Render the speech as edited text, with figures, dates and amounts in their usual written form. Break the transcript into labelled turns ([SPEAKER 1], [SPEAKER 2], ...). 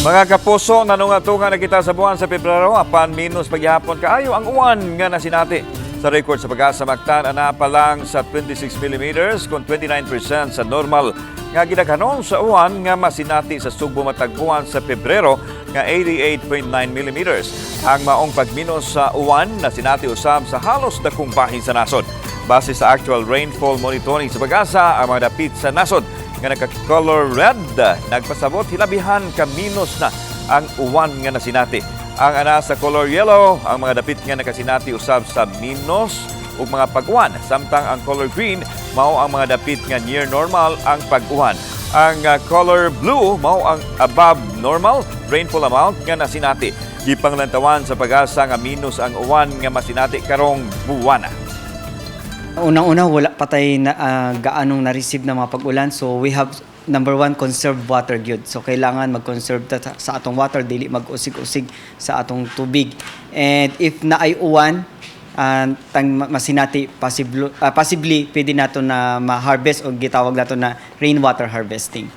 [SPEAKER 1] Mga kapuso, nanungatunga na kita sa buwan sa Pebrero, apan minus pagyapon kaayo ang uwan nga nasinati. Sa record sa Pag-asa, Mactan, ana pa lang sa 26 mm kung 29% sa normal nga gidaghanon sa uwan nga masinati sa Sugbo matag buwan sa Pebrero nga 88.9 mm. Ang maong pagminus sa uwan nasinati usab sa halos dakong bahin sa nasod. Base sa actual rainfall monitoring sa Pag-asa, ang mga dapit sa nasod nga nagka-color red nagpasabot hilabihan ka minus na ang uwan nga nasinati. Ang ana sa color yellow, ang mga dapit nga nakasinati usab sa minus ug mga pag-uwan, samtang ang color green mao ang mga dapit nga near normal ang pag-uwan. Ang color blue mao ang above normal rainfall amount nga nasinati. Gipanglantawan sa Pag-asa nga minus ang uwan nga masinati karong buwana.
[SPEAKER 2] Unang-una, wala pa tayo na, gaanong na-receive na mga pag-ulan. So we have, number one, conserve water gyud. So kailangan mag-conserve ta sa atong water, dili mag-usig-usig sa atong tubig. And if naay uwan, tang masinati, possibly pwede nato na ma-harvest o gitawag nato na rainwater harvesting.